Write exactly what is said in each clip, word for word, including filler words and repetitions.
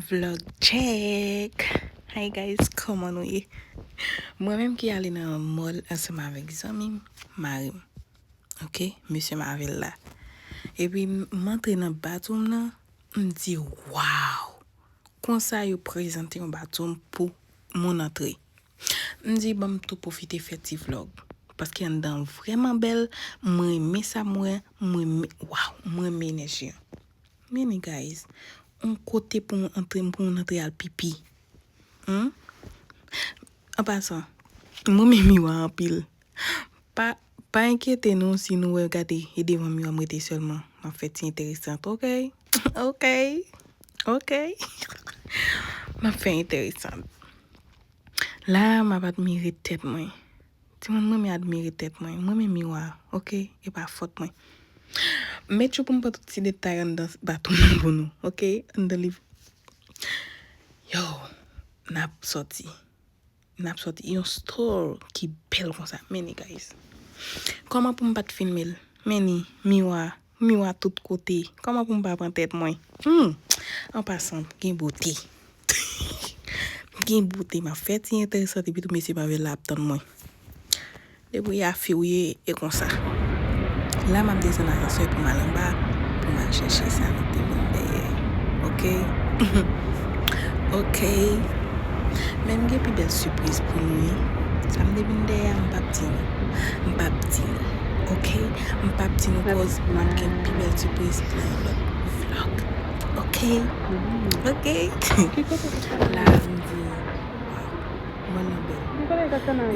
Vlog check. Hi guys, kòman nou ye? Mwen menm ki ale nan mall ansanm avèk zanmi m, mari m. Ok, mesye Marvel la. Epi m antre nan bathroom nan, m di, "Wow!" Konsa yo prezante yon bathroom pou moun antre. M di, "Ban m tou pwofite fè ti vlog." Paske anndan an vrèman bèl, mwen renmen sa m wè, mwen renmen, wow, mwen renmen enèji an. Men guys, yon kote pou moun antre, pou moun antre al pipi. Hmm? An pasan, mwen renmen miwa anpil. Pa, pa enkyete nou si nou wè gade e devan miwa m rete sèlman. M ap fè ti enteresan, ok? Ok? Ok? M ap fè enteresan. La, m ap admire tèt mwen. Timoun, mwen renmen admire tèt mwen. Mwen renmen miwa, ok? E pa fòt mwen. Met jou pou m pran tout ti detay anndan bathroom nan pou nou, ok? Anndan liv. Yo, n ap sòti. N ap sòti yon store ki bèl konsa. Men ni, guys. Kòman pou m pa t filme l? Men ni, miwa, miwa tout kote. Kòman pou m pa pran tèt mwen? Hmm. An pasan, gen bote. Gen bote, m ap fè ti enteresan epi tou mesye Marvel la ap tann mwen. Debouye afè w ye, e konsa. La, m ap desann asansè pou m al anba, pou m al chèche sa nou te vin dèyè. Ok? Ok. Men m gen pi bèl sipriz pou nou, wi. Sa m te vin dèyè a, m p ap di nou. M p ap di nou. Ok? M p ap di nou koz m ap gen pi bèl sipriz nan yon lòt vlog. Ok? Ok? La, m di, wow. Mwen nan bèl.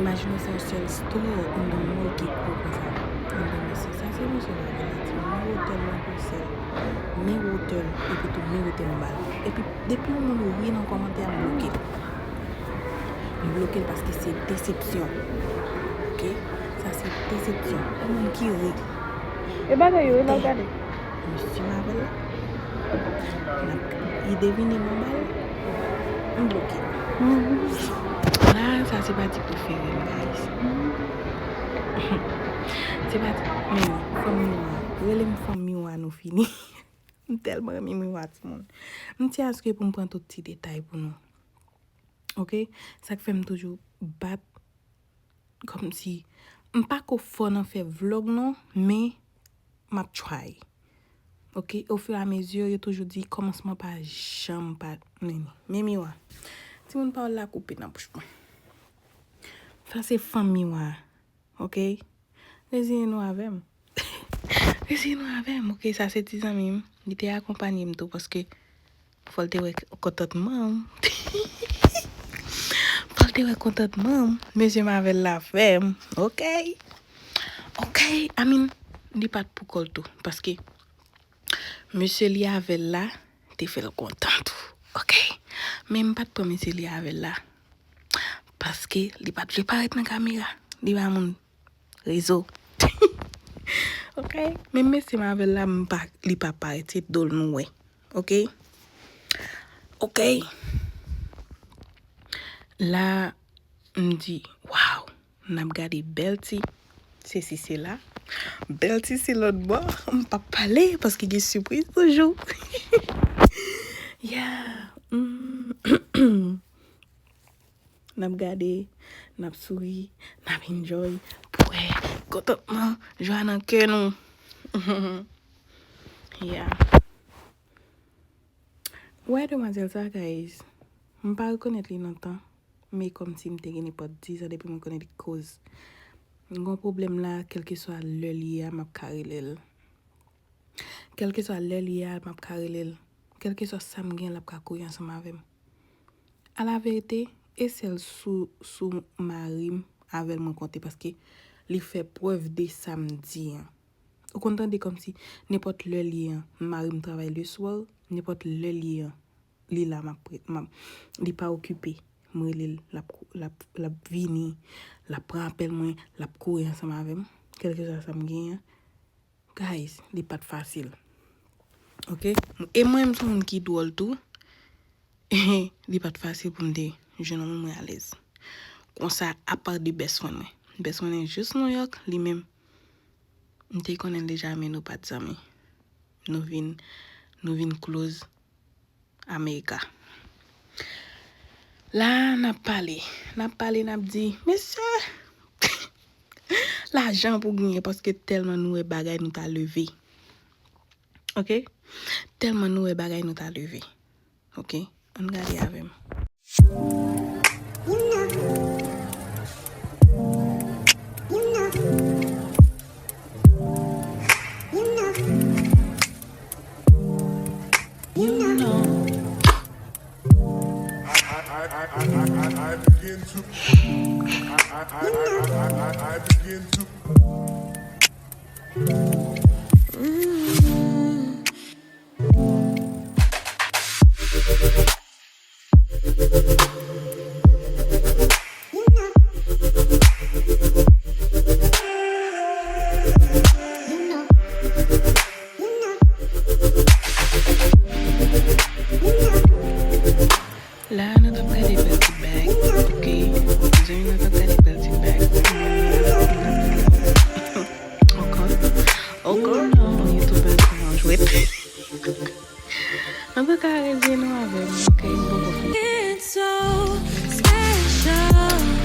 Imajine w se yon sèl store anndan yon mall ki gwo konsa. Anndan mesye, sa se mesye Marvel la di. Men wotè l nan gwo sèl. Men wotè l, epi tou men wotè l anba l. Epi depi yon moun ri nan kòmantè a, m bloke l. M bloke l paske se desepsyon. Ok? Sa se desepsyon. Yon moun ki ri. E bagay yo, e l ap gade. Mesye Marvel la. L ap, li devine m anba l. M bloke. La, sa se pati prefere m, guys. Se pati, men, fanm miwa. Rele m fanm miwa, nou fini. M tèlman renmen miwa, timoun. M di aske pou m pran tout ti detay pou nou. Ok? Sa k fè m toujou bat kòmsi, m pa ko fò nan fè vlog non, men m ap try. Ok, ofiramezi, yo toujou di kòmansman pa janm pa, men, men miwa. Timoun, pawòl la koupe nan bouch mwen. Sa se fanm miwa, ok? Reziyen nou avè m. Reziyen nou avè m, ok? Sa se ti zanmi m. Li te akonpanye m tou paske fò l te wè kontantman m. Fò l te wè kontantman m. Mesye Marvel la fè m. Ok. Ok. I mean, li pa t pou kò l tou. Paske mesye li avè l la te fè l kontan tou. Ok. Men m pa t pran mesye li avè l la. Paske li pa t vle parèt nan kamera. Li pa moun rezo. Ok? Men mesye Marvel la, m pa, li pa parèt, se do l nou wè. Ok? Ok? La, m di, wow, n ap gade bèl ti sesi sela. Bèl ti se lòt bò. M p ap pale paske gen sipriz toujou. Yeah. Mm. N ap gade, n ap souri, n ap enjoy, pou wè kontantman, jwa nan kè nou. Yeah. Ou wè demwazèl sa, guys, m pa rekonèt li lontan, men kòmsi m te gen nenpòt diz an depi mwen konnen li koz. M gon pwoblèm la, kèlkeswa lè li ye a, m ap ka rele l. Kèlkeswa lè li ye a, m ap ka rele l. Kèlkeswa sa m gen, l ap ka kouri ansanm avè m. Alaverite, e sèl sou, sou mari m avè l mwen konte, paske li fè prèv de sa m di an. Ou konn tande kòmsi nenpòt lè li ye an, mari m travay leswa, nenpòt lè li ye an, li la, m ap, m ap, li pa okipe. M rele l, l ap, l ap, l ap vini, l ap pran apèl mwen, l ap kouri ansanm avè m, kèlkeswa sa m genyen an. Guys, li pa t fasil. Ok? E mwen, m se yon moun ki dwòl tou. Li pa t fasil pou m te jwenn yon moun mwen alèz. Konsa, apa de best friend mwen. Best friend mwen jis New York, li menm, m te konnen l deja, men nou pa t zanmi. Nou vin, nou vin close. America. La, n ap pale. N ap pale, n ap di, mesye, lajan pou genyen, paske tèlman nou wè bagay nou ta leve. Ok? Tèlman nou wè bagay nou ta leve. Ok? Ann gade avè m. La, nou t ap gade bèl ti bag, ok? Zanmi, nou t ap gade bèl ti bag. Ankò, ankò, yon ti bèl ti nan jwèt. Antouka, rete nou avè m, ok? M poko fin.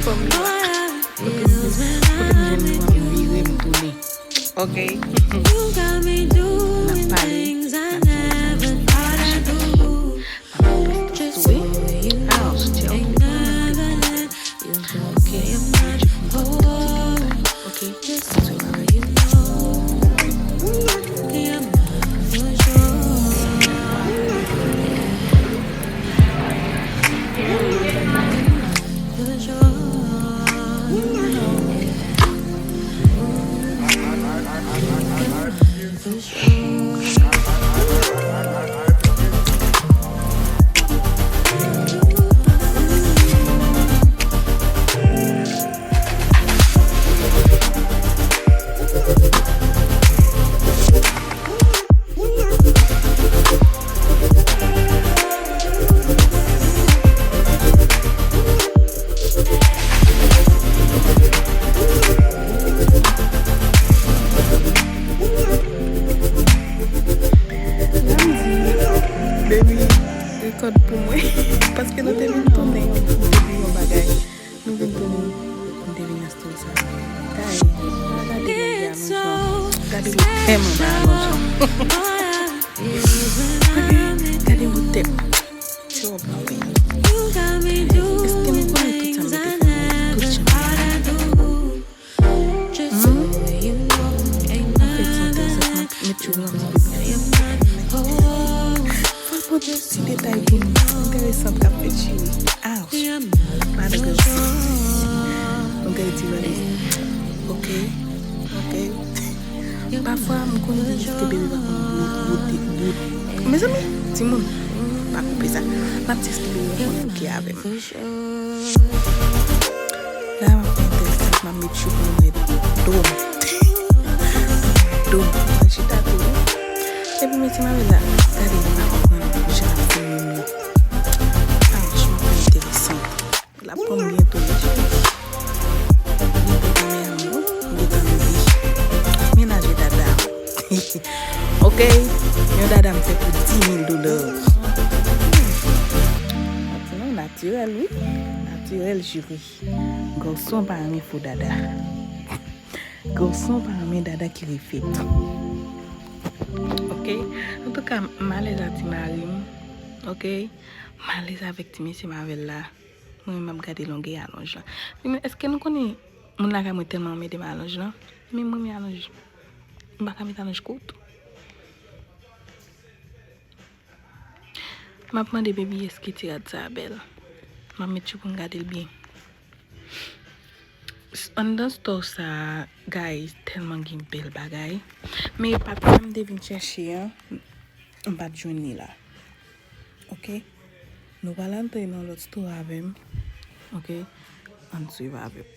Fò m la. Kote m, kote m jwenn li, m ap vire m tounen. Ok? N ap pale, n ap di, m ap poste sou, wi. Ah, sou ti, ok. Ok, m ap poste sou, ok. Baby, rekòd pou mwen. Paske nou te vin tounen, nou te di yon bagay. Nou vin tounen, nou te vin nan story sa. Guys, pa gade bagay alonjman. Gade li tèlman bay alonjman. Ok, gade wout tèt. Tchòp, wi. Èske nou konnen tout sa m te fè, tout jan m te fè? Hmm? Anfèt, se enteresan, m ap met cheve m ap di bebe. Fò l pote ti detay pou nou. Enteresan k ap fèt, cheri. Ouch. Madrès. Nou gade ti valiz. Ok. Ok. Pafwa, m konn di ke bebe pa konn wout, wout, wout. Mezanmi, timoun, pa koupe sa. M ap di ke bebe pa konn bouke avè m. La, m ap fè enteresan, m ap met chou pou mwen do m. Do m. M al chita tou, wi. Epi, mesye, m ap la. Gade, m pa konprann jan l ap fè menm nan. Ouch, m ap fè enteresan. L ap pran m byento, mesye. Li te nan men an, wi. Li te nan men. Menaje dada. Ok. Yon dada m fè pou dis mil dola. Natirèl, wi. Natirèl, cheri. Gason pa renmen fo dada. Gason pa renmen dada ki refèt. Ok. Antouka, m alèz ak ti mari m. Ok. M alèz avèk ti mesye m avè l la. Mwen menm m ap gade longè alonj lan. Li men, èske nou konnen moun lakay mwen tèlman renmen de m alonj lan? Men mwen renmen alonj. M pa ka met alonj kout. M ap mande baby èske ti rad sa a bèl. M ap met chou pou m gade l byen. S-, anndan store sa a, guys, tèlman gen bèl bagay. Men pati sa m te vin chèche an, m pa t jwenn li la. Ok? Nou pral antre nan lòt store avè m. Ok? Ann swiv avè m.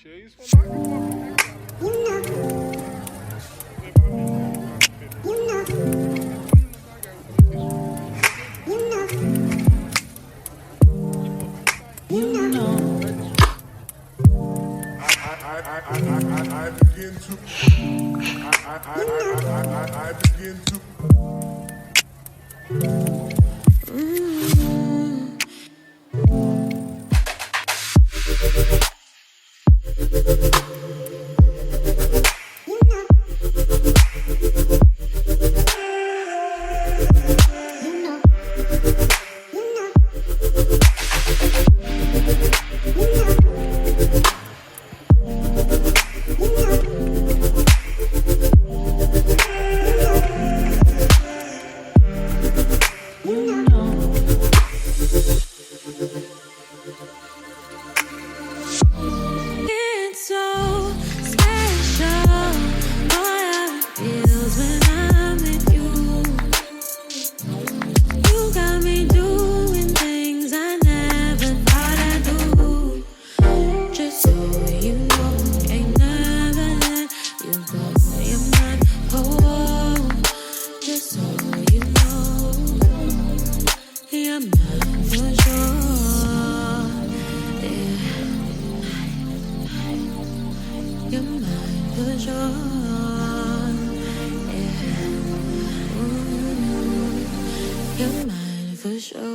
I, I, I, I, I, I, I begin to, I, I, I, I, I, I, I begin to. It's so special, boy, how it feels when I'm with you. You got me doing things I never thought I'd do. Just so you know, ain't never let you go. You're mine, oh, oh. Just so you know, you're mine for sure. Yeah. You're mine for sure. Yeah. Ooh, you're mine for sure.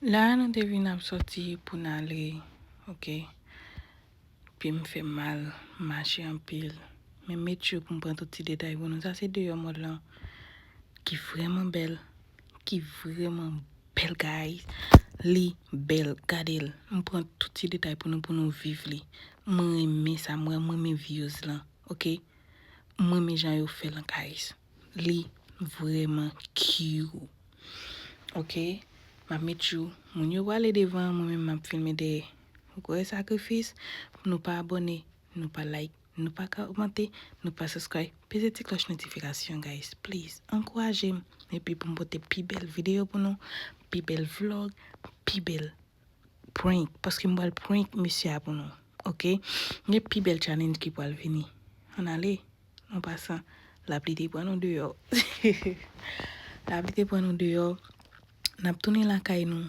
La a nou te vin ap sòti pou n ale, oke. Pye m fè m mal, m mache anpil. Men make sure pou m pran tout ti detay pou nou. Sa se deyò mòd lan ki vrèman bèl, ki vrèman bèl, guys. Li bèl, gade l. M pran tout ti detay pou nou, pou nou viv li. Mwen renmen sa, mwen, mwen renmen views lan, oke. Mwen renmen jan yo fè l an guys. Li vrèman cute. Oke? M ap make sure moun yo prale devan, mwen menm m ap filme dèyè. Ou kwè sakrifis? Nou pa abòne, nou pa like, nou pa kòmante, nou pa subscribe. Peze ti klòch notifikasyon, guys. Please, ankouraje m. Epi pou m pote pi bèl videyo pou nou, pi bèl vlog, pi bèl prank, paske m pral prank mesye a pou nou, oke? Gen pi bèl challenge ki pral vini. Ann ale, an pasan, lapli te pran nou deyò. Lapli te pran nou deyò. N ap tounen lakay nou.